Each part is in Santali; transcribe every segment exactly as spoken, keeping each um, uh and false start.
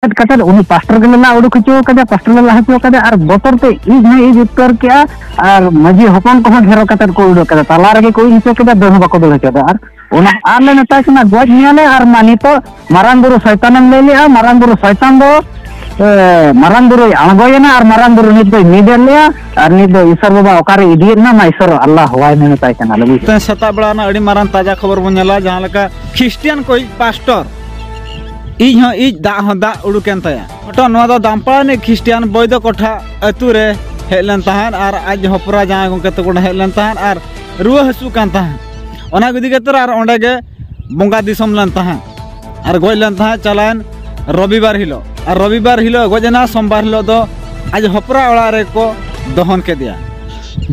ᱠᱟᱛᱮᱫ ᱩᱱᱤ ᱯᱟᱥᱴᱚᱨ ᱜᱮᱞᱮ ᱞᱟ ᱩᱰᱩᱠ ᱦᱚᱪᱚ ᱠᱟᱫᱮᱭᱟ, ᱯᱟᱥᱴᱚᱨ ᱞᱮ ᱞᱟ ᱦᱚᱪᱚ ᱠᱟᱫᱮᱭᱟ, ᱟᱨ ᱵᱚᱛᱚᱨ ᱛᱮ ᱤᱡ ᱦᱚᱸᱭ ᱤᱡ ᱩᱛᱟᱹᱨ ᱠᱮᱜᱼᱟ, ᱟᱨ ᱢᱟᱹᱡᱷᱤ ᱦᱚᱯᱚᱱ ᱠᱚᱦᱚᱸ ᱜᱷᱮᱨᱟᱣ ᱠᱟᱛᱮᱫ ᱠᱚ ᱩᱰᱩᱠ ᱠᱟᱫᱟ, ᱛᱟᱞᱟ ᱨᱮᱜᱮ ᱠᱚ ᱤᱡ ᱦᱚᱪᱚ ᱠᱮᱫᱟ, ᱫᱟᱹᱲ ᱦᱚᱸ ᱵᱟᱠᱚ ᱫᱟᱹᱲ ᱦᱚᱪᱚ ᱠᱮᱫᱟ᱾ ᱟᱨ ᱚᱱᱟ ᱟᱨ ᱞᱮ ᱢᱮᱛᱟᱭ ᱠᱟᱱᱟ, "ᱜᱚᱡ ᱢᱮᱭᱟᱞᱮ, ᱟᱨ ᱢᱟ ᱱᱤᱛᱚᱜ ᱢᱟᱨᱟᱝ ᱵᱩᱨᱩ ᱥᱚᱭᱛᱟᱱᱮᱢ ᱞᱟᱹᱭ ᱞᱮᱜᱼᱟ, ᱢᱟᱨᱟᱝ ᱵᱩᱨᱩ ᱥᱚᱭᱛᱟᱱ ᱫᱚ, ᱮ, ᱢᱟᱨᱟᱝ ᱵᱩᱨᱩᱭ ᱟᱬᱜᱚᱭᱮᱱᱟ ᱟᱨ ᱢᱟᱨᱟᱝ ᱵᱩᱨᱩ ᱱᱤᱛ ᱫᱚᱭ ᱢᱤᱫ ᱮᱱ ᱞᱮᱭᱟ, ᱟᱨ ᱱᱤᱛ ᱫᱚ ᱤᱥᱚᱨ ᱵᱟᱵᱟ ᱚᱠᱟᱨᱮ ᱤᱫᱤᱭᱮᱫ ᱢᱮ, ᱢᱟ ᱤᱥᱚᱨ ᱟᱞᱞᱟ ᱦᱚᱣᱟᱭ ᱢᱮ", ᱢᱮᱛᱟᱭ ᱠᱟᱱᱟ ᱞᱮ, ᱵᱩᱡᱽ᱾ ᱛᱮᱦᱮᱧ ᱥᱮᱛᱟᱜ ᱵᱮᱲᱟ ᱨᱮᱱᱟᱜ ᱟᱹᱰᱤ ᱢᱟᱨᱟᱝ ᱛᱟᱡᱟ ᱠᱷᱚᱵᱚᱨ ᱵᱚᱱ ᱧᱮᱞᱟ, ᱡᱟᱦᱟᱸ ᱞᱮᱠᱟ ᱠᱷᱨᱤᱥᱴᱤᱭᱟᱱ ᱠᱚ ᱤᱡ ᱯᱟᱥᱴᱚᱨ ᱤᱡ ᱦᱚᱸ ᱤᱡ, ᱫᱟᱜ ᱦᱚᱸ ᱫᱟᱜ ᱩᱰᱩᱠᱮᱱ ᱛᱟᱭᱟ᱾ ᱜᱷᱚᱴᱚᱱ ᱱᱚᱣᱟ ᱫᱚ ᱫᱟᱢᱯᱟᱲᱟ ᱨᱤᱱᱤᱡ ᱠᱷᱨᱤᱥᱴᱤᱭᱟᱱ ᱵᱳᱭᱫᱚ ᱠᱚᱴᱷᱟ ᱟᱹᱛᱩ ᱨᱮ ᱦᱮᱡ ᱞᱮᱱ ᱛᱟᱦᱮᱸᱫ ᱟᱨ ᱟᱡ ᱦᱚᱯᱨᱟ ᱡᱟᱶᱟᱭ ᱜᱚᱢᱠᱮ ᱛᱟᱠᱚ ᱚᱸᱰᱮ ᱦᱮᱡ ᱞᱮᱱ ᱛᱟᱦᱮᱸᱫ ᱟᱨ ᱨᱩᱣᱟᱹ ᱦᱟᱹᱥᱩᱜ ᱠᱟᱱ ᱛᱟᱦᱮᱸᱫ᱾ ᱚᱱᱟ ᱠᱚ ᱤᱫᱤ ᱠᱟᱛᱮ ᱟᱨ ᱚᱸᱰᱮ ᱜᱮ ᱵᱚᱸᱜᱟ ᱫᱤᱥᱚᱢ ᱞᱮᱱ ᱛᱟᱦᱮᱸᱫ ᱟᱨ ᱜᱚᱡ ᱞᱮᱱ ᱛᱟᱦᱮᱸᱫ ᱪᱟᱞᱟᱣᱮᱱ ᱨᱚᱵᱤᱵᱟᱨ ᱦᱤᱞᱳᱜ᱾ ᱟᱨ ᱨᱚᱵᱤᱵᱟᱨ ᱦᱤᱞᱳᱜ ᱜᱚᱡ ᱮᱱᱟ, ᱥᱳᱢᱵᱟᱨ ᱦᱤᱞᱳᱜ ᱫᱚ ᱟᱡ ᱦᱚᱯᱨᱟ ᱚᱲᱟᱜ ᱨᱮᱠᱚ ᱫᱚᱦᱚᱱ ᱠᱮᱫᱮᱭᱟ᱾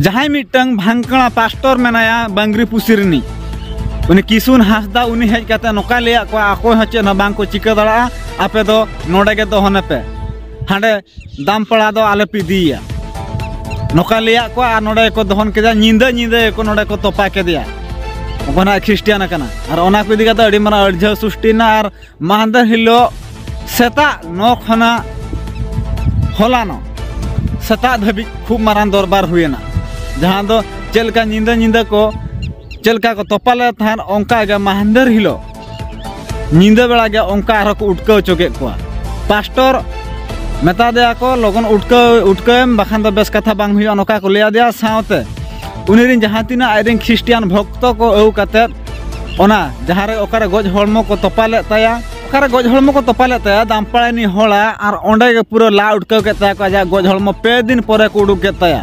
ᱡᱟᱦᱟᱸᱭ ᱢᱤᱫᱴᱟᱝ ᱵᱷᱟᱝᱠᱲᱟ ᱯᱟᱥᱴᱚᱨ ᱢᱮᱱᱟᱭᱟ ᱵᱟᱝᱜᱽᱨᱤ ᱯᱩᱥᱤ ᱨᱤᱱᱤᱡ, ᱩᱱᱤ ᱠᱤᱥᱩᱱ ᱦᱟᱸᱥᱫᱟ, ᱩᱱᱤ ᱦᱮᱡ ᱠᱟᱛᱮ ᱱᱚᱝᱠᱟᱭ ᱞᱟᱹᱭᱟᱫ ᱠᱚᱣᱟ, ᱚᱠᱚᱭ ᱦᱚᱸ ᱪᱮᱫ ᱦᱚᱸ ᱵᱟᱝ ᱠᱚ ᱪᱤᱠᱟᱹ ᱫᱟᱲᱮᱭᱟᱜᱼᱟ, ᱟᱯᱮ ᱫᱚ ᱱᱚᱰᱮ ᱜᱮ ᱫᱚᱦᱚᱱᱮᱯᱮ, ᱦᱟᱸᱰᱮ ᱫᱟᱢᱯᱟᱲᱟ ᱫᱚ ᱟᱞᱚᱯᱮ ᱤᱫᱤᱭᱮᱭᱟ᱾ ᱱᱚᱝᱠᱟᱭ ᱞᱟᱹᱭᱟᱫ ᱠᱚᱣᱟ ᱟᱨ ᱱᱚᱰᱮ ᱜᱮᱠᱚ ᱫᱚᱦᱚᱱ ᱠᱮᱫᱮᱭᱟ, ᱧᱤᱫᱟᱹ ᱧᱤᱫᱟᱹ ᱜᱮᱠᱚ ᱱᱚᱰᱮ ᱠᱚ ᱛᱚᱯᱟ ᱠᱮᱫᱮᱭᱟ᱾ ᱚᱠᱚᱭ ᱱᱟᱜ ᱠᱷᱨᱤᱥᱴᱤᱭᱟᱱ ᱟᱠᱟᱱᱟ᱾ ᱟᱨ ᱚᱱᱟ ᱠᱚ ᱤᱫᱤ ᱠᱟᱛᱮ ᱟᱹᱰᱤ ᱢᱟᱨᱟᱝ ᱟᱹᱲᱡᱷᱟᱹᱣ ᱥᱨᱤᱥᱴᱤᱭᱮᱱᱟ᱾ ᱟᱨ ᱢᱟᱦᱫᱮᱨ ᱦᱤᱞᱳᱜ ᱥᱮᱛᱟᱜ ᱱᱚ ᱠᱷᱚᱱᱟᱜ ᱦᱚᱞᱟᱱᱚᱜ ᱥᱮᱛᱟᱜ ᱫᱷᱟᱹᱵᱤᱡ ᱠᱷᱩᱵ ᱢᱟᱨᱟᱝ ᱫᱚᱨᱵᱟᱨ ᱦᱩᱭᱮᱱᱟ, ᱡᱟᱦᱟᱸ ᱫᱚ ᱪᱮᱫ ᱞᱮᱠᱟ ᱧᱤᱫᱟᱹ ᱧᱤᱫᱟᱹ ᱠᱚ ᱪᱮᱫ ᱞᱮᱠᱟ ᱠᱚ ᱛᱚᱯᱟ ᱞᱮᱫ ᱛᱟᱦᱮᱸᱫ, ᱚᱱᱠᱟ ᱜᱮ ᱢᱟᱦᱫᱮᱨ ᱦᱤᱞᱳᱜ ᱧᱤᱫᱟᱹ ᱵᱮᱲᱟ ᱜᱮ ᱚᱱᱠᱟ ᱟᱨᱦᱚᱸ ᱠᱚ ᱩᱴᱠᱟᱹᱣ ᱦᱚᱪᱚ ᱠᱮᱫ ᱠᱚᱣᱟ᱾ ᱯᱟᱥᱴᱚᱨ ᱢᱮᱛᱟ ᱫᱮᱭᱟ ᱠᱚ, "ᱞᱚᱜᱚᱱ ᱩᱴᱠᱟᱹᱣ, ᱩᱴᱠᱟᱹᱣᱮᱢ, ᱵᱟᱠᱷᱟᱱ ᱫᱚ ᱵᱮᱥ ᱠᱟᱛᱷᱟ ᱵᱟᱝ ᱦᱩᱭᱩᱜᱼᱟ", ᱱᱚᱝᱠᱟ ᱠᱚ ᱞᱟᱹᱭ ᱟᱫᱮᱭᱟ᱾ ᱥᱟᱶᱛᱮ ᱩᱱᱤ ᱨᱮᱱ ᱡᱟᱦᱟᱸ ᱛᱤᱱᱟᱹᱜ ᱟᱡ ᱨᱮᱱ ᱠᱷᱨᱤᱥᱴᱤᱭᱟᱱ ᱵᱷᱚᱠᱛᱚ ᱠᱚ ᱟᱹᱜᱩ ᱠᱟᱛᱮᱫ ᱚᱱᱟ ᱡᱟᱦᱟᱸ ᱨᱮ ᱚᱠᱟᱨᱮ ᱜᱚᱡ ᱦᱚᱲᱢᱚ ᱠᱚ ᱛᱚᱯᱟ ᱞᱮᱫ ᱛᱟᱭᱟ, ᱚᱠᱟᱨᱮ ᱜᱚᱡ ᱦᱚᱲᱢᱚ ᱠᱚ ᱛᱚᱯᱟ ᱞᱮᱫ ᱛᱟᱭᱟ ᱫᱟᱢᱯᱟᱲᱟ ᱨᱤᱱᱤᱡ ᱦᱚᱲᱟᱜ, ᱟᱨ ᱚᱸᱰᱮ ᱜᱮ ᱯᱩᱨᱟᱹ ᱞᱟ ᱩᱴᱠᱟᱹᱣ ᱠᱮᱫ ᱛᱟᱭᱟ ᱠᱚ᱾ ᱟᱡᱟᱜ ᱜᱚᱡ ᱦᱚᱲᱢᱚ ᱯᱮ ᱫᱤᱱ ᱯᱚᱨᱮ ᱠᱚ ᱩᱰᱩᱠ ᱠᱮᱫ ᱛᱟᱭᱟ᱾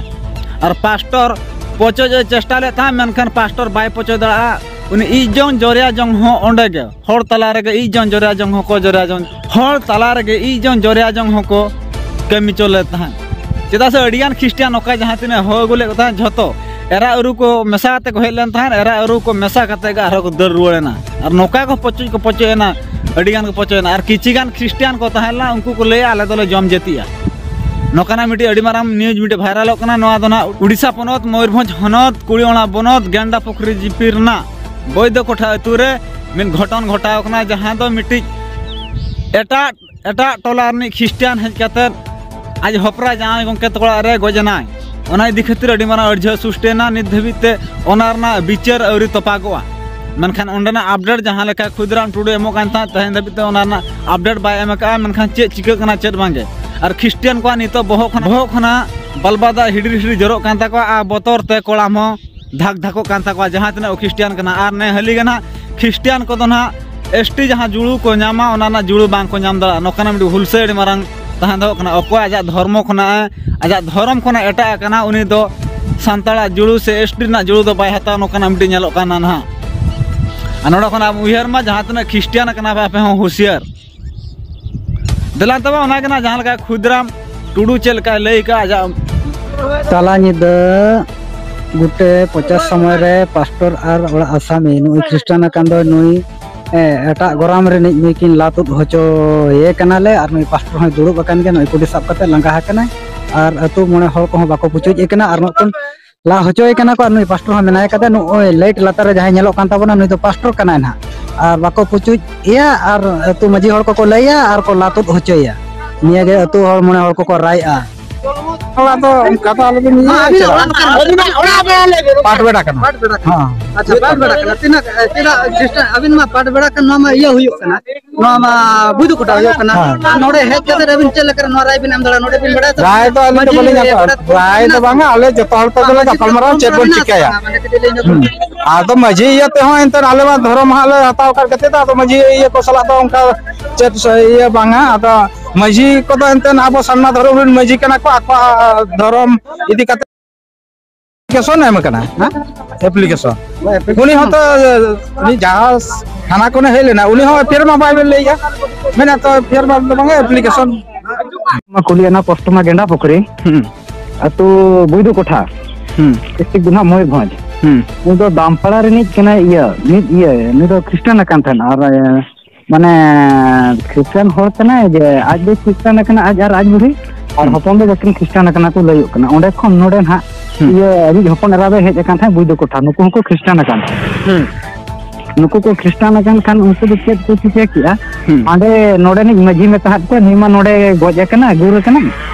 ᱟᱨ ᱯᱟᱥᱴᱚᱨ ᱯᱚᱪᱚᱡ ᱮ ᱪᱮᱥᱴᱟ ᱞᱮᱫ ᱛᱟᱦᱮᱸᱫ, ᱢᱮᱱᱠᱷᱟᱱ ᱯᱟᱥᱴᱚᱨ ᱵᱟᱭ ᱯᱚᱪᱚᱡ ᱫᱟᱲᱮᱭᱟᱜᱼᱟ᱾ ᱩᱱᱤ ᱤᱡ ᱡᱚᱝ ᱡᱚᱨᱭᱟ ᱡᱚᱝ ᱦᱚᱸ ᱚᱸᱰᱮ ᱜᱮ, ᱦᱚᱲ ᱛᱟᱞᱟ ᱨᱮᱜᱮ ᱤᱡ ᱡᱚᱝ ᱡᱚᱨᱭᱟ ᱡᱚᱝ ᱦᱚᱸᱠᱚ ᱡᱚᱨᱭᱟ ᱡᱚᱝ, ᱦᱚᱲ ᱛᱟᱞᱟ ᱨᱮᱜᱮ ᱤᱡ ᱡᱚᱝ ᱡᱚᱨᱭᱟ ᱡᱚᱝ ᱦᱚᱸᱠᱚ ᱠᱟᱹᱢᱤ ᱪᱚ ᱞᱮᱫ ᱛᱟᱦᱮᱸᱫ᱾ ᱪᱮᱫᱟᱜ ᱥᱮ ᱟᱹᱰᱤᱜᱟᱱ ᱠᱷᱨᱤᱥᱴᱤᱭᱟᱱ ᱱᱚᱝᱠᱟ ᱡᱟᱦᱟᱸ ᱛᱤᱱᱟᱹᱜ ᱦᱚᱦᱚ ᱟᱹᱜᱩ ᱞᱮᱫ ᱠᱚ ᱛᱟᱦᱮᱸᱫ, ᱡᱷᱚᱛᱚ ᱮᱨᱟ ᱩᱨᱩ ᱠᱚ ᱢᱮᱥᱟ ᱠᱟᱛᱮ ᱠᱚ ᱦᱮᱡ ᱞᱮᱱ ᱛᱟᱦᱮᱸᱫ᱾ ᱮᱨᱟ ᱩᱨᱩ ᱠᱚ ᱢᱮᱥᱟ ᱠᱟᱛᱮ ᱜᱮ ᱟᱨᱦᱚᱸ ᱠᱚ ᱫᱟᱹᱲ ᱨᱩᱣᱟᱹᱲ ᱮᱱᱟ᱾ ᱟᱨ ᱱᱚᱝᱠᱟ ᱠᱚ ᱯᱚᱪᱚᱡ ᱠᱚ ᱯᱚᱪᱚᱡ ᱮᱱᱟ, ᱟᱹᱰᱤᱜᱟᱱ ᱠᱚ ᱯᱚᱪᱚᱡ ᱮᱱᱟ᱾ ᱟᱨ ᱠᱤᱪᱷᱤ ᱜᱟᱱ ᱠᱷᱨᱤᱥᱴᱤᱭᱟᱱ ᱠᱚ ᱛᱟᱦᱮᱸ ᱞᱮᱱᱟ, ᱩᱱᱠᱩ ᱠᱚ ᱞᱟᱹᱭᱟ, "ᱟᱞᱮ ᱫᱚᱞᱮ ᱡᱚᱢ ᱡᱟᱹᱛᱤᱜᱼᱟ᱾" ᱱᱚᱝᱠᱟᱱᱟᱜ ᱢᱤᱫᱴᱤᱡ ᱟᱹᱰᱤ ᱢᱟᱨᱟᱝ ᱱᱤᱭᱩᱡᱽ ᱢᱤᱫᱴᱤᱡ ᱵᱷᱟᱭᱨᱟᱞᱚᱜ ᱠᱟᱱᱟ᱾ ᱱᱚᱣᱟ ᱫᱚ ᱱᱟᱜ ᱩᱰᱤᱥᱟ ᱯᱚᱱᱚᱛ, ᱢᱚᱭᱩᱨᱵᱷᱚᱸᱡᱽ ᱦᱚᱱᱚᱛ, ᱠᱩᱲᱤ ᱚᱲᱟᱜ ᱵᱚᱱᱚᱛ, ᱜᱮᱱᱰᱟ ᱯᱩᱠᱷᱨᱤ ᱡᱤᱯᱤ ᱨᱮᱱᱟᱜ ᱵᱳᱭᱫᱚ ᱠᱚᱴᱷᱟ ᱟᱹᱛᱩ ᱨᱮ ᱢᱤᱫ ᱜᱷᱚᱴᱚᱱ ᱜᱷᱚᱴᱟᱣ ᱠᱟᱱᱟ, ᱡᱟᱦᱟᱸ ᱫᱚ ᱢᱤᱫᱴᱤᱡ ᱮᱴᱟᱜ ᱮᱴᱟᱜ ᱴᱚᱞᱟ ᱨᱤᱱᱤᱡ ᱠᱷᱨᱤᱥᱴᱟᱱ ᱦᱮᱡ ᱠᱟᱛᱮᱫ ᱟᱡ ᱦᱚᱯᱨᱟ ᱡᱟᱶᱟᱭ ᱜᱚᱢᱠᱮ ᱛᱟᱠᱚ ᱚᱲᱟᱜ ᱨᱮ ᱜᱚᱡ ᱮᱱᱟᱭ᱾ ᱚᱱᱟ ᱤᱫᱤ ᱠᱷᱟᱹᱛᱤᱨ ᱟᱹᱰᱤ ᱢᱟᱨᱟᱝ ᱟᱹᱲᱡᱷᱟᱹ ᱥᱩᱥᱴᱮᱱᱟ, ᱱᱤᱛ ᱫᱷᱟᱹᱵᱤᱡ ᱛᱮ ᱚᱱᱟ ᱨᱮᱱᱟᱜ ᱵᱤᱪᱟᱹᱨ ᱟᱹᱣᱨᱤ ᱛᱚᱯᱟᱜᱚᱜᱼᱟ᱾ ᱢᱮᱱᱠᱷᱟᱱ ᱚᱸᱰᱮᱱᱟᱜ ᱟᱯᱰᱮᱴ ᱡᱟᱦᱟᱸ ᱞᱮᱠᱟ ᱠᱷᱩᱫᱤᱨᱟᱢ ᱴᱩᱰᱩ ᱮᱢᱚᱜ ᱠᱟᱱ ᱛᱟᱦᱮᱸᱫ, ᱛᱮᱦᱮᱧ ᱫᱷᱟᱹᱵᱤᱡ ᱛᱮ ᱚᱱᱟ ᱨᱮᱱᱟᱜ ᱟᱯᱰᱮᱴ ᱵᱟᱭ ᱮᱢ ᱟᱠᱟᱫᱼᱟ᱾ ᱢᱮᱱᱠᱷᱟᱱ ᱪᱮᱫ ᱪᱤᱠᱟᱹᱜ ᱠᱟᱱᱟ ᱪᱮᱫ ᱵᱟᱝᱜᱮ, ᱟᱨ ᱠᱷᱨᱤᱥᱴᱤᱭᱟᱱ ᱠᱚᱣᱟᱜ ᱱᱤᱛᱚᱜ ᱵᱚᱦᱚᱜ ᱠᱷᱚᱱᱟᱜ, ᱵᱚᱦᱚᱜ ᱠᱷᱚᱱᱟᱜ ᱵᱟᱞᱵᱟ ᱫᱟᱜ ᱦᱤᱰᱤᱨ ᱦᱤᱰᱤᱨ ᱡᱚᱨᱚᱜ ᱠᱟᱱ ᱛᱟᱠᱚᱣᱟ, ᱟᱨ ᱵᱚᱛᱚᱨ ᱛᱮ ᱠᱚᱲᱟᱢ ᱦᱚᱸ ᱫᱷᱟᱠ ᱫᱷᱟᱠᱚᱜ ᱠᱟᱱ ᱛᱟᱠᱚᱣᱟ, ᱡᱟᱦᱟᱸ ᱛᱤᱱᱟᱹᱜ ᱠᱚ ᱠᱷᱨᱤᱥᱴᱤᱭᱟᱱ ᱠᱟᱱᱟ᱾ ᱟᱨ ᱱᱮ ᱦᱟᱹᱞᱤ ᱜᱮ ᱱᱟᱦᱟᱜ ᱠᱷᱨᱤᱥᱴᱤᱭᱟᱱ ᱠᱚᱫᱚ ᱱᱟᱦᱟᱜ ᱮᱥ ᱴᱤ ᱡᱟᱦᱟᱸ ᱡᱩᱲᱩ ᱠᱚ ᱧᱟᱢᱟ, ᱚᱱᱟ ᱨᱮᱱᱟᱜ ᱡᱩᱲᱩ ᱵᱟᱝ ᱠᱚ ᱧᱟᱢ ᱫᱟᱲᱮᱭᱟᱜᱼᱟ᱾ ᱱᱚᱝᱠᱟᱱᱟᱜ ᱢᱤᱫᱴᱤᱡ ᱦᱩᱞᱥᱟᱹᱭ ᱟᱹᱰᱤ ᱢᱟᱨᱟᱝ ᱛᱟᱦᱮᱸ ᱫᱚᱦᱚ ᱠᱟᱱᱟ᱾ ᱚᱠᱚᱭ ᱟᱡᱟᱜ ᱫᱷᱚᱨᱢᱚ ᱠᱷᱚᱱᱟᱜ, ᱟᱡᱟᱜ ᱫᱷᱚᱨᱚᱢ ᱠᱷᱚᱱᱟᱜ ᱮᱴᱟᱜ ᱟᱠᱟᱱᱟ, ᱩᱱᱤ ᱫᱚ ᱥᱟᱱᱛᱟᱲᱟᱜ ᱡᱩᱲᱩ ᱥᱮ ᱮᱥ ᱴᱤ ᱨᱮᱱᱟᱜ ᱡᱩᱲᱩ ᱫᱚ ᱵᱟᱭ ᱦᱟᱛᱟᱣᱟ, ᱱᱚᱝᱠᱟᱱᱟᱜ ᱢᱤᱫᱴᱤᱡ ᱧᱮᱞᱚᱜ ᱠᱟᱱᱟ ᱱᱟᱦᱟᱜ᱾ ᱟᱨ ᱱᱚᱰᱮ ᱠᱷᱚᱱ ᱟᱢ ᱩᱭᱦᱟᱹᱨ ᱢᱟ, ᱡᱟᱦᱟᱸ ᱛᱤᱱᱟᱹᱜ ᱠᱷᱨᱤᱥᱴᱤᱭᱟᱱ ᱠᱟᱱᱟ ᱯᱮ, ᱟᱯᱮ ᱦᱚᱸ ᱦᱩᱥᱤᱭᱟᱹᱨ᱾ ᱫᱮᱞᱟ ᱛᱚᱵᱮ, ᱚᱱᱟ ᱜᱮ ᱱᱟᱦᱟᱜ ᱡᱟᱦᱟᱸ ᱞᱮᱠᱟ ᱠᱷᱩᱫᱤᱨᱟᱢ ᱴᱩᱰᱩ ᱪᱮᱫ ᱞᱮᱠᱟᱭ ᱞᱟᱹᱭ ᱠᱟᱜᱼᱟ, ᱟᱡᱟᱜ ᱛᱟᱞᱟ ᱧᱤᱫᱟᱹ ᱜᱩᱴᱮ ᱯᱚᱪᱟᱥ ᱥᱚᱢᱚᱭ ᱨᱮ ᱯᱟᱥᱴᱚᱨ ᱟᱨ ᱚᱲᱟᱜ ᱟᱥᱟᱢᱤ ᱱᱩᱭ ᱠᱷᱨᱤᱥᱴᱟᱱ ᱟᱠᱟᱱ ᱫᱚ ᱱᱩᱭ, ᱮ, ᱮᱴᱟᱜ ᱜᱚᱨᱟᱢ ᱨᱤᱱᱤᱡ ᱱᱩᱭ ᱠᱤᱱ ᱞᱟ ᱛᱩᱫ ᱦᱚᱪᱚᱭᱮ ᱠᱟᱱᱟᱞᱮ ᱟᱨ ᱱᱩᱭ ᱯᱟᱥᱴᱚᱨ ᱦᱚᱸᱭ ᱫᱩᱲᱩᱵ ᱟᱠᱟᱱ ᱜᱮᱭᱟ, ᱱᱩᱭ ᱠᱩᱰᱤ ᱥᱟᱵ ᱠᱟᱛᱮ ᱞᱟᱸᱜᱟ ᱟᱠᱟᱱᱟᱭ ᱟᱨ ᱟᱹᱛᱩ ᱢᱚᱬᱮ ᱦᱚᱲ ᱠᱚᱦᱚᱸ ᱵᱟᱠᱚ ᱯᱩᱪᱩᱡ ᱮ ᱠᱟᱱᱟ ᱟᱨ ᱱᱚᱜᱼᱚᱭ ᱠᱤᱱ ᱞᱟ ᱦᱚᱪᱚᱭᱮ ᱠᱟᱱᱟ ᱠᱚ ᱟᱨ ᱱᱩᱭ ᱯᱟᱥᱴᱚᱨ ᱦᱚᱸ ᱢᱮᱱᱟᱭ ᱠᱟᱫᱮ ᱱᱩᱜᱼᱚᱭ ᱞᱟᱭᱤᱴ ᱞᱟᱛᱟᱨ ᱨᱮ ᱡᱟᱦᱟᱸᱭ ᱧᱮᱞᱚᱜ ᱠᱟᱱ ᱛᱟᱵᱚᱱᱟ ᱱᱩᱭ ᱫᱚ ᱯᱟᱥᱴᱚᱨ ᱠᱟᱱᱟᱭ ᱱᱟᱦᱟᱜ ᱟᱨ ᱵᱟᱠᱚ ᱯᱩᱪᱩᱡ ᱮᱭᱟ ᱟᱨ ᱟᱹᱛᱩ ᱢᱟᱹᱡᱷᱤ ᱦᱚᱲ ᱠᱚᱠᱚ ᱞᱟᱹᱭᱟ ᱟᱨ ᱠᱚ ᱞᱟ ᱛᱩᱫ ᱦᱚᱪᱚᱭᱮᱭᱟ᱾ ᱱᱤᱭᱟᱹ ᱜᱮ ᱟᱹᱛᱩ ᱦᱚᱲ ᱢᱚᱬᱮ ᱦᱚᱲ ᱠᱚᱠᱚ ᱨᱟᱭᱮᱜᱼᱟ᱾ ᱚᱲᱟᱜ ᱫᱚ ᱚᱱᱠᱟ ᱫᱚ ᱟᱞᱚᱵᱤᱱ ᱤᱭᱟᱹ ᱟᱹᱵᱤᱱᱟᱜ ᱦᱚᱪᱚᱣᱟᱜᱼᱟ᱾ ᱚᱲᱟᱜ ᱚᱠᱟ ᱨᱮ? ᱯᱟᱴ ᱵᱮᱲᱟ ᱠᱟᱱᱟ᱾ ᱯᱟᱴ ᱵᱮᱲᱟ ᱠᱟᱱᱟ᱾ ᱦᱮᱸ᱾ ᱟᱪᱪᱷᱟ, ᱯᱟᱴ ᱵᱮᱲᱟ ᱠᱟᱱᱟ᱾ ᱛᱤᱱᱟᱹᱜ, ᱮ, ᱪᱮᱫᱟᱜ ᱠᱷᱨᱤᱥᱴᱟᱱ, ᱟᱹᱵᱤᱱ ᱢᱟ ᱯᱟᱴ ᱵᱮᱲᱟ ᱠᱟᱱ, ᱱᱚᱣᱟ ᱢᱟ ᱤᱭᱟᱹ ᱦᱩᱭᱩᱜ ᱠᱟᱱᱟ, ᱱᱚᱣᱟ ᱢᱟ ᱵᱩᱫᱷ ᱠᱚᱴᱟ ᱦᱩᱭᱩᱜ ᱠᱟᱱᱟ᱾ ᱦᱮᱸ᱾ ᱟᱨ ᱱᱚᱰᱮ ᱦᱮᱡ ᱠᱟᱛᱮ ᱟᱹᱵᱤᱱ ᱪᱮᱫ ᱞᱮᱠᱟ ᱱᱚᱣᱟ ᱨᱟᱭ ᱵᱤᱱ ᱮᱢ ᱫᱟᱲᱮᱭᱟᱜᱼᱟ? ᱱᱚᱰᱮ ᱵᱤᱱ ᱵᱟᱲᱟᱭᱟ ᱛᱚ? ᱨᱟᱭ ᱫᱚ ᱟᱹᱞᱤᱧ ᱫᱚ ᱢᱟᱹᱡᱷᱤ ᱵᱟᱹᱞᱤᱧ ᱦᱟᱛᱟᱣᱟ᱾ ᱜᱚᱰᱮᱛ ᱨᱟᱭ ᱫᱚ ᱵᱟᱝᱟ, ᱟᱞᱮ ᱡᱚᱛᱚ ᱦᱚᱲ ᱛᱮᱜᱮ ᱞᱮ ᱢᱟᱹᱡᱷᱤ ᱜᱟᱯᱟᱞ ᱢᱟᱨᱟᱣᱟ, ᱪᱮᱫ ᱵᱚᱱ ᱢᱮᱱᱟᱜ ᱪᱤᱠᱟᱹᱭᱟ? ᱠᱚᱣᱟ, ᱢᱟᱱᱮ ᱠᱟᱹᱴᱤᱡ ᱞᱟᱹᱭ ᱧᱚᱜ ᱦᱩᱸ᱾ ᱵᱤᱱ᱾ ᱟᱫᱚ ᱢᱟᱹᱡᱷᱤ ᱤᱭᱟᱹ ᱛᱮᱦᱚᱸ ᱮᱱᱛᱮ ᱟᱞᱮ ᱢᱟ ᱫᱷᱚᱨᱚᱢ ᱦᱟᱸᱜ ᱞᱮ ᱦᱟᱛᱟᱣ ᱟᱠᱟᱫ ᱠᱷᱟᱹᱛᱤᱨ ᱛᱮ ᱟᱫᱚ ᱢᱟᱹᱡᱷᱤ ᱤᱭᱟᱹ ᱠᱚ ᱥᱟᱞᱟᱜ ᱫᱚ ᱚᱱᱠᱟ ᱪᱮᱫ ᱤᱭᱟᱹ ᱵᱟᱝᱟ᱾ ᱟᱫᱚ ᱢᱟᱹᱡᱷᱤ ᱠᱚᱫᱚ ᱮᱱᱛᱮ ᱟᱵᱚ ᱥᱟᱨᱱᱟ ᱫᱷᱚᱨᱚᱢ ᱨᱮᱱ ᱢᱟᱹᱡᱷᱤ ᱠᱟᱱᱟ ᱠᱚ, ᱟᱠᱚᱣᱟᱜ ᱫᱷᱚᱨᱚᱢ ᱤᱫᱤ ᱠᱟᱛᱮ ᱮᱯᱞᱤᱠᱮᱥᱚᱱ ᱮᱢ ᱠᱟᱱᱟ, ᱦᱮᱸ? ᱮᱯᱞᱤᱠᱮᱥᱚᱱ᱾ ᱦᱳᱭ, ᱮᱯᱞᱤᱠᱮᱥᱚᱱ᱾ ᱩᱱᱤ ᱦᱚᱸᱛᱚ, ᱩᱱᱤ ᱡᱟᱦᱟᱸ ᱛᱷᱟᱱᱟ ᱠᱷᱚᱱᱮ ᱦᱮᱡ ᱞᱮᱱᱟ, ᱩᱱᱤ ᱦᱚᱸ ᱮᱯᱷ ᱟᱭ ᱟᱨ ᱢᱟ ᱵᱟᱭ ᱞᱟᱹᱭᱮᱜᱼᱟ᱾ ᱢᱮᱱᱟ ᱛᱚ, ᱮᱯᱷ ᱟᱭ ᱟᱨ ᱢᱟ ᱫᱚ ᱵᱟᱝᱟ, ᱮᱯᱞᱤᱠᱮᱥᱚᱱ᱾ ᱢᱟ ᱠᱩᱞᱤᱭᱟᱱᱟ ᱯᱳᱥᱴ ᱢᱟ ᱜᱮᱸᱰᱟ ᱯᱩᱠᱷᱨᱤ, ᱦᱩᱸ᱾ ᱟᱹᱛᱩ ᱵᱩᱭᱫᱩ ᱠᱚᱴᱷᱟ, ᱦᱩᱸ᱾ ᱰᱤᱥᱴᱨᱤᱠᱴ ᱫᱚ ᱱᱟᱦᱟᱜ ᱢᱚᱭᱩᱨᱵᱷᱚᱸᱡᱽ᱾ ᱦᱩᱸ᱾ ᱩᱱᱤ ᱫᱚ ᱫᱟᱢᱯᱟᱲᱟ ᱨᱤᱱᱤᱡ ᱠᱟᱱᱟᱭ, ᱤᱭᱟᱹ, ᱢᱤᱫ ᱤᱭᱟᱹ, ᱩᱱᱤ ᱫᱚ ᱠᱷᱨᱤᱥᱴᱟᱱ ᱟᱠᱟᱱ ᱛᱟᱦᱮᱱᱟ᱾ ᱟᱨ, ᱮ, ᱢᱟᱱᱮ ᱠᱷᱨᱤᱥᱴᱟᱱ ᱦᱚᱲ ᱠᱟᱱᱟᱭ ᱡᱮ ᱟᱡ ᱫᱚᱭ ᱠᱷᱨᱤᱥᱴᱟᱱ ᱟᱠᱟᱱᱟ, ᱟᱡ ᱟᱨ ᱟᱡ ᱵᱩᱰᱷᱤ, ᱟᱨ ᱦᱩᱸ᱾ ᱦᱚᱯᱚᱱ ᱫᱚ ᱵᱟᱹᱠᱤᱱ ᱠᱷᱨᱤᱥᱴᱟᱱ ᱟᱠᱟᱱᱟ ᱠᱚ ᱞᱟᱹᱭᱚᱜ ᱠᱟᱱᱟ᱾ ᱚᱸᱰᱮ ᱠᱷᱚᱱ ᱱᱚᱰᱮ ᱱᱟᱦᱟᱜ ᱦᱩᱸ᱾ ᱤᱭᱟᱹ ᱟᱡᱤᱡ ᱦᱚᱯᱚᱱ ᱮᱨᱟ ᱫᱚᱭ ᱦᱮᱡ ᱟᱠᱟᱱ ᱛᱟᱦᱮᱸᱫ ᱵᱩᱭᱫᱩ ᱠᱚᱴᱷᱟ, ᱱᱩᱠᱩ ᱦᱚᱸᱠᱚ ᱠᱷᱨᱤᱥᱴᱟᱱ ᱟᱠᱟᱱ ᱛᱟᱦᱮᱸᱫ᱾ ᱦᱩᱸ᱾ ᱱᱩᱠᱩ ᱠᱚ ᱠᱷᱨᱤᱥᱴᱟᱱ ᱟᱠᱟᱱ ᱠᱷᱟᱱ ᱩᱱᱠᱩ ᱫᱚ ᱪᱮᱫ ᱠᱚ ᱪᱤᱠᱟᱹ ᱠᱮᱜᱼᱟ? ᱦᱩᱸ᱾ ᱦᱟᱸᱰᱮ ᱱᱚᱰᱮᱱᱤᱡ ᱢᱟᱹᱡᱷᱤ ᱢᱮᱛᱟᱦᱟᱫ ᱠᱚᱣᱟ, "ᱱᱩᱭ ᱢᱟ ᱱᱚᱰᱮ ᱜᱚᱡ ᱟᱠᱟᱱᱟ, ᱜᱩᱨ ᱟᱠᱟᱱᱟ᱾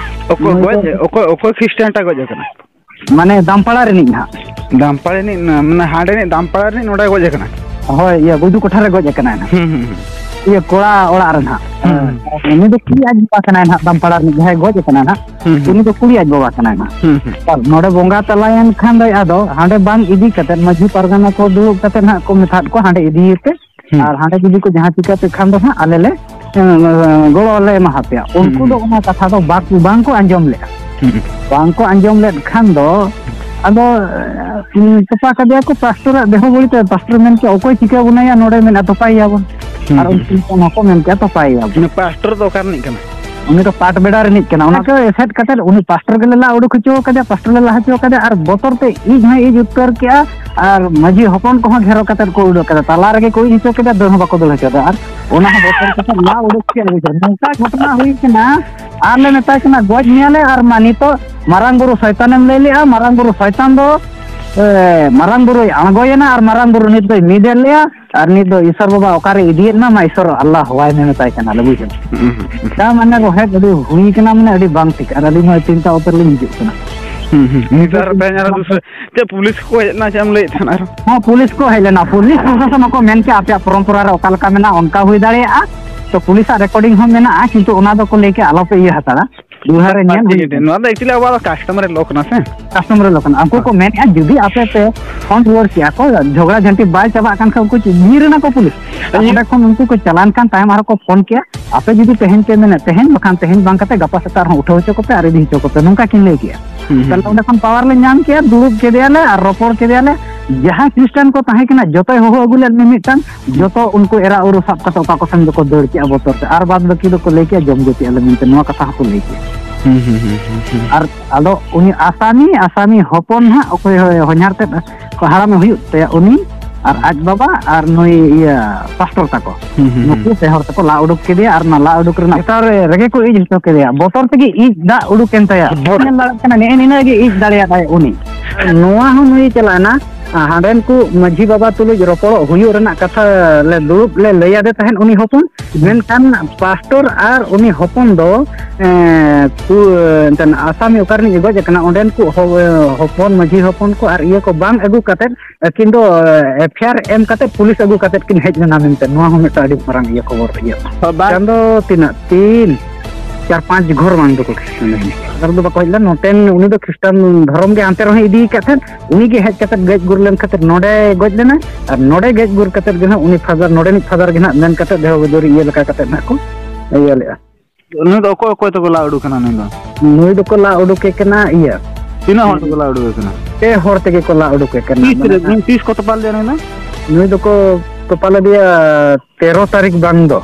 ᱚᱠᱚᱭ ᱱᱩᱭ ᱜᱚᱡ, ᱫᱚ ᱚᱠᱚᱭ, ᱚᱠᱚᱭ ᱠᱷᱨᱤᱥᱴᱟᱱ ᱴᱟ ᱜᱚᱡ ᱟᱠᱟᱱᱟ? ᱢᱟᱱᱮ ᱫᱟᱢᱯᱟᱲᱟ ᱨᱤᱱᱤᱡ ᱦᱟᱸᱜ᱾ ᱫᱟᱢᱯᱟᱲᱟ ᱨᱤᱱᱤᱡ ᱱᱟ-, ᱢᱟᱱᱮ ᱦᱟᱸᱰᱮ ᱨᱤᱱᱤᱡ ᱫᱟᱢᱯᱟᱲᱟ ᱨᱤᱱᱤᱡ ᱱᱚᱰᱮ ᱜᱚᱡ ᱟᱠᱟᱱᱟ?" ᱦᱳᱭ, ᱤᱭᱟᱹ ᱜᱩᱰᱩ ᱠᱚᱴᱷᱟ ᱨᱮ ᱜᱚᱡ ᱟᱠᱟᱱᱟᱭ ᱱᱟᱦᱟᱜ᱾ ᱦᱩᱸ, ᱦᱩᱸ, ᱦᱩᱸ᱾ ᱤᱭᱟᱹ ᱠᱚᱲᱟ ᱚᱲᱟᱜ ᱨᱮ ᱱᱟᱦᱟᱜ᱾ ᱦᱩᱸ, ᱦᱩᱸ᱾ ᱩᱱᱤ ᱫᱚ ᱠᱩᱲᱤ ᱟᱡ ᱵᱟᱵᱟ ᱠᱟᱱᱟᱭ ᱱᱟᱦᱟᱜ, ᱫᱟᱢᱯᱟᱲᱟ ᱨᱤᱱᱤᱡ ᱡᱟᱦᱟᱸᱭ ᱜᱚᱡ ᱟᱠᱟᱱᱟᱭ ᱱᱟᱦᱟᱜ᱾ ᱦᱩᱸ, ᱦᱩᱸ᱾ ᱩᱱᱤ ᱫᱚ ᱠᱩᱲᱤ ᱟᱡ ᱵᱟᱵᱟ ᱠᱟᱱᱟᱭ ᱱᱟᱦᱟᱜ᱾ ᱦᱩᱸ, ᱦᱩᱸ᱾ ᱟᱨ ᱱᱚᱰᱮ ᱵᱚᱸᱜᱟ ᱛᱟᱞᱟᱭᱮᱱ ᱠᱷᱟᱱ ᱫᱚᱭ ᱟᱫᱚ ᱦᱟᱸᱰᱮ ᱵᱟᱝ ᱤᱫᱤ ᱠᱟᱛᱮᱫ ᱢᱟᱹᱡᱷᱤ ᱯᱟᱨᱜᱟᱱᱟ ᱠᱚ ᱫᱩᱲᱩᱵ ᱠᱟᱛᱮᱫ ᱱᱟᱦᱟᱜ ᱠᱚ ᱢᱮᱛᱟᱫ ᱠᱚᱣᱟ ᱦᱟᱸᱰᱮ ᱤᱫᱤᱭᱮᱯᱮ᱾ ᱦᱩᱸ᱾ ᱟᱨ ᱦᱟᱸᱰᱮ ᱡᱩᱫᱤ ᱠᱚ ᱡᱟᱦᱟᱸ ᱪᱤᱠᱟᱹ ᱯᱮ ᱠᱷᱟᱱ ᱫᱚ ᱦᱟᱸᱜ ᱟᱞᱮ ᱞᱮ, ᱮᱸ, ᱜᱚᱲᱚ ᱞᱮ ᱮᱢᱟ ᱦᱟᱯᱮᱭᱟ᱾ ᱩᱱᱠᱩ ᱦᱩᱸ, ᱫᱚ ᱦᱩᱸ᱾ ᱚᱱᱟ ᱠᱟᱛᱷᱟ ᱫᱚ ᱵᱟᱠ-, ᱵᱟᱝ ᱠᱚ ᱟᱸᱡᱚᱢ ᱞᱮᱫᱼᱟ᱾ ᱦᱩᱸ᱾ ᱵᱟᱝ ᱠᱚ ᱟᱸᱡᱚᱢ ᱞᱮᱫ ᱠᱷᱟᱱ ᱫᱚ ᱟᱫᱚ, ᱮᱸ, ᱛᱚᱯᱟ ᱠᱟᱫᱮᱭᱟ ᱠᱚ ᱯᱟᱥᱴᱚᱨᱟᱜ ᱫᱮᱦᱚ ᱵᱟᱹᱲᱤᱡ ᱛᱮ᱾ ᱯᱟᱥᱴᱚᱨ ᱢᱮᱱ ᱠᱮᱫᱼᱟ, "ᱚᱠᱚᱭ ᱪᱤᱠᱟᱹ ᱵᱚᱱᱟᱭᱟ, ᱱᱚᱰᱮ ᱢᱮᱱᱟᱜᱼᱟ, ᱛᱚᱯᱟᱭᱮᱭᱟ ᱵᱚᱱ᱾" ᱦᱩᱸ, ᱟᱨ ᱦᱩᱸ᱾ ᱩᱱᱠᱤᱱ ᱠᱚ ᱚᱱᱟ ᱠᱚ ᱢᱮᱱ ᱠᱮᱫᱼᱟ, "ᱛᱚᱯᱟᱭᱮᱭᱟ ᱵᱚᱱ᱾" ᱩᱱᱤ ᱯᱟᱥᱴᱚᱨ ᱫᱚ ᱚᱠᱟ ᱨᱤᱱᱤᱡ ᱠᱟᱱᱟᱭ? ᱩᱱᱤ ᱫᱚ ᱯᱟᱴ ᱵᱮᱲᱟ ᱨᱤᱱᱤᱡ ᱠᱟᱱᱟ᱾ ᱚᱱᱟ ᱠᱚ ᱮᱥᱮᱫ ᱠᱟᱛᱮᱫ ᱩᱱᱤ ᱯᱟᱥᱴᱚᱨ ᱜᱮᱞᱮ ᱞᱟ ᱩᱰᱩᱠ ᱦᱚᱪᱚ ᱠᱟᱫᱮᱭᱟ, ᱯᱟᱥᱴᱚᱨ ᱞᱮ ᱞᱟ ᱦᱚᱪᱚ ᱠᱟᱫᱮᱭᱟ, ᱟᱨ ᱵᱚᱛᱚᱨ ᱛᱮ ᱤᱡ ᱦᱚᱸᱭ ᱤᱡ ᱩᱛᱟᱹᱨ ᱠᱮᱜᱼᱟ᱾ ᱟᱨ ᱢᱟᱹᱡᱷᱤ ᱦᱚᱯᱚᱱ ᱠᱚᱦᱚᱸ ᱜᱷᱮᱨᱚ ᱠᱟᱛᱮᱫ ᱠᱚ ᱩᱰᱩᱠ ᱠᱟᱫᱟ, ᱛᱟᱞᱟ ᱨᱮᱜᱮ ᱠᱚ ᱤᱡ ᱦᱚᱪᱚ ᱠᱮᱫᱟ, ᱫᱟᱹᱲ ᱦᱚᱸ ᱵᱟᱠᱚ ᱫᱟᱹᱲ ᱦᱚᱪᱚ ᱠᱮᱫᱟ᱾ ᱟᱨ ᱚᱱᱟ ᱦᱚᱸ ᱵᱚᱛᱚᱨ ᱠᱟᱛᱮᱫ ᱞᱟ ᱩᱰᱩᱠ ᱠᱮᱫ ᱵᱩᱡᱷᱟᱹᱣ᱾ ᱱᱚᱝᱠᱟ ᱜᱷᱚᱴᱚᱱᱟ ᱦᱩᱭ ᱠᱟᱱᱟ᱾ ᱟᱨ ᱞᱮ ᱢᱮᱛᱟᱭ ᱠᱟᱱᱟ, "ᱜᱚᱡ ᱢᱮᱭᱟᱞᱮ", ᱟᱨ ᱢᱟ ᱱᱤᱛᱚᱜ ᱢᱟᱨᱟᱝ ᱵᱩᱨᱩ ᱥᱚᱭᱛᱟᱱᱮᱢ ᱞᱟᱹᱭ ᱞᱮᱜᱼᱟ, ᱢᱟᱨᱟᱝ ᱵᱩᱨᱩ ᱥᱚᱭᱛᱟᱱ ᱫᱚ, ᱮ, ᱢᱟᱨᱟᱝ ᱵᱩᱨᱩᱭ ᱟᱬᱜᱚᱭᱮᱱᱟ ᱟᱨ ᱢᱟᱨᱟᱝ ᱵᱩᱨᱩ ᱱᱤᱛ ᱫᱚᱭ ᱢᱤᱫ ᱮᱫ ᱞᱮᱭᱟ, ᱟᱨ ᱱᱤᱛ ᱫᱚ ᱤᱥᱚᱨ ᱵᱟᱵᱟ ᱚᱠᱟᱨᱮ ᱤᱫᱤᱭᱮᱫ ᱢᱟ, ᱢᱟ ᱤᱥᱚᱨ ᱟᱞᱞᱟ ᱦᱚᱣᱟᱭ ᱢᱮ ᱢᱮᱛᱟᱭ ᱠᱟᱱᱟ ᱞᱮ, ᱵᱩᱡᱷᱟᱹᱣ᱾ ᱦᱩᱸ, ᱦᱩᱸ, ᱦᱩᱸ᱾ ᱛᱟ ᱢᱟᱱᱮ ᱨᱚᱦᱮᱫ ᱟᱹᱰᱤ ᱦᱩᱭ ᱠᱟᱱᱟ, ᱢᱟᱱᱮ ᱟᱹᱰᱤ ᱵᱟᱝ ᱴᱷᱤᱠ, ᱟᱨ ᱟᱹᱞᱤᱧ ᱦᱚᱸ ᱪᱤᱱᱛᱟ ᱩᱛᱟᱹᱨ ᱞᱤᱧ ᱦᱤᱡᱩᱜ ᱠᱟᱱᱟ᱾ ᱦᱩᱸ, ᱦᱩᱸ᱾ ᱱᱤᱛ ᱟᱨ ᱛᱮᱦᱮᱧ ᱟᱨᱚ ᱫᱩᱥᱨᱟᱹ, ᱪᱮᱫ ᱯᱩᱞᱤᱥ ᱠᱚ ᱦᱮᱡ ᱞᱮᱱᱟ, ᱪᱮᱫ ᱮᱢ ᱞᱟᱹᱭᱮᱫ ᱛᱟᱦᱮᱱᱟ ᱟᱨᱚ? ᱦᱚᱸ, ᱯᱩᱞᱤᱥ ᱠᱚ ᱦᱮᱡ ᱞᱮᱱᱟ, ᱯᱩᱞᱤᱥ ᱯᱨᱚᱥᱟᱥᱚᱱ ᱦᱚᱸᱠᱚ ᱢᱮᱱ ᱠᱮᱜᱼᱟ, ᱟᱯᱮᱭᱟᱜ ᱯᱚᱨᱚᱢᱯᱚᱨᱟ ᱨᱮ ᱚᱠᱟ ᱞᱮᱠᱟ ᱢᱮᱱᱟᱜᱼᱟ, ᱚᱱᱠᱟ ᱦᱩᱭ ᱫᱟᱲᱮᱭᱟᱜᱼᱟ᱾ ᱛᱚ, ᱯᱩᱞᱤᱥᱟᱜ ᱨᱮᱠᱚᱨᱰᱤᱝ ᱦᱚᱸ ᱢᱮᱱᱟᱜᱼᱟ, ᱠᱤᱱᱛᱩ ᱚᱱᱟ ᱫᱚᱠᱚ ᱞᱟᱹᱭ ᱠᱮᱜᱼᱟ, ᱟᱞᱚᱯᱮ ᱤᱭᱟᱹ ᱦᱟᱛᱟᱲᱟ᱾ ᱫᱩᱣᱟᱨᱮ ᱧᱮᱞ ᱦᱩᱭᱩᱜ ᱱᱚᱣᱟ ᱫᱚ actually ᱟᱵᱚᱣᱟᱜ ᱫᱚ customary law ᱠᱟᱱᱟ ᱥᱮ? Customary law ᱠᱟᱱᱟ᱾ ᱩᱱᱠᱩ ᱠᱚ ᱦᱮᱸ᱾ ᱢᱮᱱᱮᱫᱼᱟ, ᱡᱩᱫᱤ ᱟᱯᱮ ᱯᱮ ᱯᱷᱳᱱ ᱨᱩᱣᱟᱹᱲ ᱠᱮᱜᱼᱟ ᱠᱚ, ᱡᱷᱚᱜᱽᱲᱟ ᱡᱷᱟᱹᱱᱴᱤ ᱵᱟᱭ ᱪᱟᱵᱟᱜ ᱠᱟᱱ ᱠᱷᱟᱱ ᱩᱱᱠᱩ ᱪᱮᱫ ᱵᱤᱨ ᱨᱮᱱᱟ ᱠᱚ ᱯᱩᱞᱤᱥ᱾ ᱟᱨ ᱤᱭᱟᱹ ᱚᱸᱰᱮ ᱠᱷᱚᱱ ᱩᱱᱠᱩ ᱠᱚ ᱪᱟᱞᱟᱣᱮᱱ ᱠᱷᱟᱱ ᱛᱟᱭᱚᱢ ᱟᱨᱦᱚᱸ ᱠᱚ ᱯᱷᱳᱱ ᱠᱮᱜᱼᱟ, ᱟᱯᱮ ᱡᱩᱫᱤ ᱛᱮᱦᱮᱧ ᱯᱮ ᱢᱮᱱᱟ ᱛᱮᱦᱮᱧ, ᱵᱟᱠᱷᱟᱱ ᱛᱮᱦᱮᱧ ᱵᱟᱝ ᱠᱟᱛᱮ ᱜᱟᱯᱟ ᱥᱮᱛᱟᱜ ᱨᱮᱦᱚᱸ ᱩᱴᱷᱟᱹᱣ ᱦᱚᱪᱚ ᱠᱚᱯᱮ ᱟᱨ ᱤᱫᱤ ᱦᱚᱪᱚ ᱠᱚᱯᱮ, ᱱᱚᱝᱠᱟ ᱠᱤᱱ ᱞᱟᱹᱭ ᱠᱮᱜᱼᱟ᱾ ᱦᱩᱸ, ᱦᱩᱸ, ᱛᱟᱦᱞᱮ ᱦᱩᱸ᱾ ᱚᱸᱰᱮ ᱠᱷᱚᱱ ᱯᱟᱣᱟᱨ ᱞᱮ ᱧᱟᱢ ᱠᱮᱜᱼᱟ, ᱫᱩᱲᱩᱵ ᱠᱮᱫᱮᱭᱟᱞᱮ ᱟᱨ ᱨᱚᱯᱚᱲ ᱠᱮᱫᱮᱭᱟᱞᱮ᱾ ᱡᱟᱦᱟᱸᱭ ᱠᱷᱨᱤᱥᱴᱟᱱ ᱠᱚ ᱛᱟᱦᱮᱸ ᱠᱟᱱᱟ ᱡᱚᱛᱚᱭ ᱦᱚᱦᱚ ᱟᱹᱜᱩ ᱞᱮᱫ ᱢᱤ-ᱢᱤᱫᱴᱟᱝ, ᱡᱚᱛᱚ ᱩᱱᱠᱩ ᱮᱨᱟ ᱩᱨᱩ ᱥᱟᱵ ᱠᱟᱛᱮ ᱚᱠᱟ ᱠᱚᱥᱮᱱ ᱫᱚᱠᱚ ᱫᱟᱹᱲ ᱠᱮᱜᱼᱟ ᱵᱚᱛᱚᱨ ᱛᱮ, ᱟᱨ ᱵᱟᱫ ᱵᱟᱹᱠᱤ ᱫᱚᱠᱚ ᱞᱟᱹᱭ ᱠᱮᱜᱼᱟ ᱡᱚᱢ ᱡᱟᱹᱯᱤᱫ ᱟᱞᱮ ᱢᱮᱱᱛᱮ, ᱱᱚᱣᱟ ᱠᱟᱛᱷᱟ ᱦᱚᱸᱠᱚ ᱞᱟᱹᱭ ᱠᱮᱜᱼᱟ᱾ ᱦᱩᱸ, ᱦᱩᱸ, ᱦᱩᱸ, ᱦᱩᱸ, ᱦᱩᱸ᱾ ᱟᱨ ᱟᱫᱚ ᱩᱱᱤ ᱟᱥᱟᱢᱤ, ᱟᱥᱟᱢᱤ ᱦᱚᱯᱚᱱ ᱦᱟᱸᱜ ᱚᱠᱚᱭ ᱦᱚᱸ ᱦᱚᱧᱦᱟᱨ ᱛᱮᱫ ᱠᱚ ᱦᱟᱲᱟᱢᱮ ᱦᱩᱭᱩᱜ ᱛᱟᱭᱟ, ᱩᱱᱤ ᱟᱨ ᱟᱡ ᱵᱟᱵᱟ ᱟᱨ ᱱᱩᱭ ᱤᱭᱟᱹ ᱯᱟᱥᱴᱚᱨ ᱛᱟᱠᱚ, ᱦᱩᱸ, ᱦᱩᱸ, ᱱᱩᱠᱩ ᱦᱩᱸ᱾ ᱯᱮ ᱦᱚᱲ ᱛᱮᱠᱚ ᱞᱟ ᱩᱰᱩᱠ ᱠᱮᱫᱮᱭᱟ᱾ ᱟᱨ ᱚᱱᱟ ᱞᱟ ᱩᱰᱩᱠ ᱨᱮᱱᱟᱜ ᱪᱮᱛᱟᱱ ᱨᱮ ᱨᱮᱜᱮ ᱠᱚ ᱤᱡ ᱦᱚᱪᱚ ᱠᱮᱫᱮᱭᱟ, ᱵᱚᱛᱚᱨ ᱛᱮᱜᱮ ᱤᱡ ᱫᱟᱜ ᱩᱰᱩᱠ ᱮᱱ ᱛᱟᱭᱟ᱾ ᱵᱚᱛᱚᱨ᱾ ᱧᱮᱞ ᱫᱟᱲᱮᱭᱟᱜ ᱠᱟᱱᱟ, ᱱᱮᱜᱼᱮ ᱱᱤᱱᱟᱹᱜ ᱜᱮ ᱤᱡ ᱫᱟᱲᱮᱭᱟᱫᱟᱭ ᱩᱱᱤ᱾ ᱱᱚᱣᱟ ᱦᱚᱸ ᱱᱩᱭ ᱪᱟᱞᱟᱣᱮᱱᱟ, ᱦᱟᱸᱰᱮᱱ ᱠᱚ ᱢᱟᱹᱡᱷᱤ ᱵᱟᱵᱟ ᱛᱩᱞᱩᱡ ᱨᱚᱯᱚᱲᱚᱜ ᱦᱩᱭᱩᱜ ᱨᱮᱱᱟᱜ ᱠᱟᱛᱷᱟ ᱞᱮ ᱫᱩᱲᱩᱵ ᱞᱮ ᱞᱟᱹᱭ ᱟᱫᱮ ᱛᱟᱦᱮᱸᱫ ᱩᱱᱤ ᱦᱚᱯᱚᱱ᱾ ᱢᱮᱱᱠᱷᱟᱱ ᱯᱟᱥᱴᱚᱨ ᱟᱨ ᱩᱱᱤ ᱦᱚᱯᱚᱱ ᱫᱚ, ᱮᱸ, ᱠᱩ-, ᱮᱱᱛᱮᱱ ᱟᱥᱟᱢᱤ ᱚᱠᱟ ᱨᱤᱱᱤᱡ ᱮ ᱜᱚᱡ ᱟᱠᱟᱱᱟ, ᱚᱸᱰᱮᱱ ᱠᱚ ᱦᱚ-, ᱦᱚᱯᱚᱱ, ᱢᱟᱹᱡᱷᱤ ᱦᱚᱯᱚᱱ ᱠᱚ ᱟᱨ ᱤᱭᱟᱹ ᱠᱚ ᱵᱟᱝ ᱟᱹᱜᱩ ᱠᱟᱛᱮᱫ, ᱟᱹᱠᱤᱱ ᱫᱚ ᱮᱯᱷ ᱟᱭ ᱟᱨ ᱮᱢ ᱠᱟᱛᱮᱫ ᱯᱩᱞᱤᱥ ᱟᱹᱜᱩ ᱠᱟᱛᱮᱫ ᱠᱤᱱ ᱦᱮᱡ ᱞᱮᱱᱟ ᱢᱮᱱᱛᱮ᱾ ᱱᱚᱣᱟ ᱦᱚᱸ ᱢᱤᱫᱴᱟᱝ ᱟᱹᱰᱤ ᱢᱟᱨᱟᱝ ᱤᱭᱟᱹ ᱠᱷᱚᱵᱚᱨ ᱤᱭᱟᱹ᱾ ᱦᱚᱸ, ᱵᱟᱝ᱾ ᱪᱟᱸᱫᱚ ᱛᱤᱱᱟᱹᱜ? ᱛᱤᱱ, ᱪᱟᱨ, ᱯᱟᱸᱪ ᱜᱷᱚᱨ ᱵᱟᱝ ᱫᱚᱠᱚ ᱠᱷᱨᱤᱥᱴᱟᱱ ᱨᱮᱱ᱾ ᱟᱨ ᱫᱚ ᱵᱟᱠᱚ ᱦᱮᱡ ᱞᱮᱱᱟ᱾ ᱱᱚᱛᱮᱱ ᱩᱱᱤ ᱫᱚ ᱠᱷᱨᱤᱥᱴᱟᱱ ᱫᱷᱚᱨᱚᱢ ᱜᱮ ᱦᱟᱱᱛᱮ ᱨᱮᱦᱚᱸᱭ ᱤᱫᱤ ᱟᱠᱟᱫ ᱛᱟᱦᱮᱸᱫ᱾ ᱩᱱᱤ ᱜᱮ ᱦᱮᱡ ᱠᱟᱛᱮᱫ ᱜᱮᱡ ᱜᱩᱨ ᱞᱮᱱ ᱠᱷᱟᱹᱛᱤᱨ ᱱᱚᱰᱮ ᱜᱚᱡ ᱞᱮᱱᱟ᱾ ᱟᱨ ᱱᱚᱰᱮ ᱜᱮᱡ ᱜᱩᱨ ᱠᱟᱛᱮᱫ ᱜᱮ ᱱᱟᱦᱟᱜ ᱩᱱᱤ ᱯᱷᱟᱫᱟᱨ, ᱱᱚᱰᱮᱱᱤᱡ ᱯᱷᱟᱫᱟᱨ ᱜᱮ ᱱᱟᱦᱟᱜ ᱢᱮᱱ ᱠᱟᱛᱮᱫ ᱫᱮᱦᱚ ᱵᱮᱫᱚᱨᱤ ᱤᱭᱟᱹ ᱞᱮᱠᱟ ᱠᱟᱛᱮᱫ ᱱᱟᱦᱟᱜ ᱠᱚ ᱤᱭᱟᱹ ᱞᱮᱫᱼᱟ᱾ ᱱᱩᱭ ᱫᱚ ᱚᱠᱚᱭ ᱚᱠᱚᱭ ᱛᱮᱠᱚ ᱞᱟ ᱩᱰᱩᱠ ᱮᱱᱟ ᱱᱩᱭ ᱫᱚ? ᱱᱩᱭ ᱫᱚᱠᱚ ᱞᱟ ᱩᱰᱩᱠᱮ ᱠᱟᱱᱟ ᱤᱭᱟᱹ᱾ ᱛᱤᱱᱟᱹᱜ ᱦᱚᱲ ᱛᱮᱠᱚ ᱞᱟ ᱩᱰᱩᱠᱮ ᱠᱟᱱᱟ? ᱯᱮ ᱦᱚᱲ ᱛᱮᱜᱮ ᱠᱚ ᱞᱟ ᱩᱰᱩᱠᱮ ᱠᱟᱱᱟ᱾ ᱛᱤᱥ ᱨᱮ, ᱢᱟᱱᱮ ᱱᱩᱭ ᱛᱤᱥ ᱠᱚ ᱛᱚᱯᱟ ᱞᱮᱫᱮᱭᱟ ᱱᱩᱭ ᱫᱚ? ᱱᱩᱭ ᱫᱚᱠᱚ ᱛᱚᱯᱟ ᱞᱮᱫᱮᱭᱟ ᱛᱮᱨᱚ ᱛᱟᱹᱨᱤᱠᱷ ᱵᱟᱝ ᱫᱚ᱾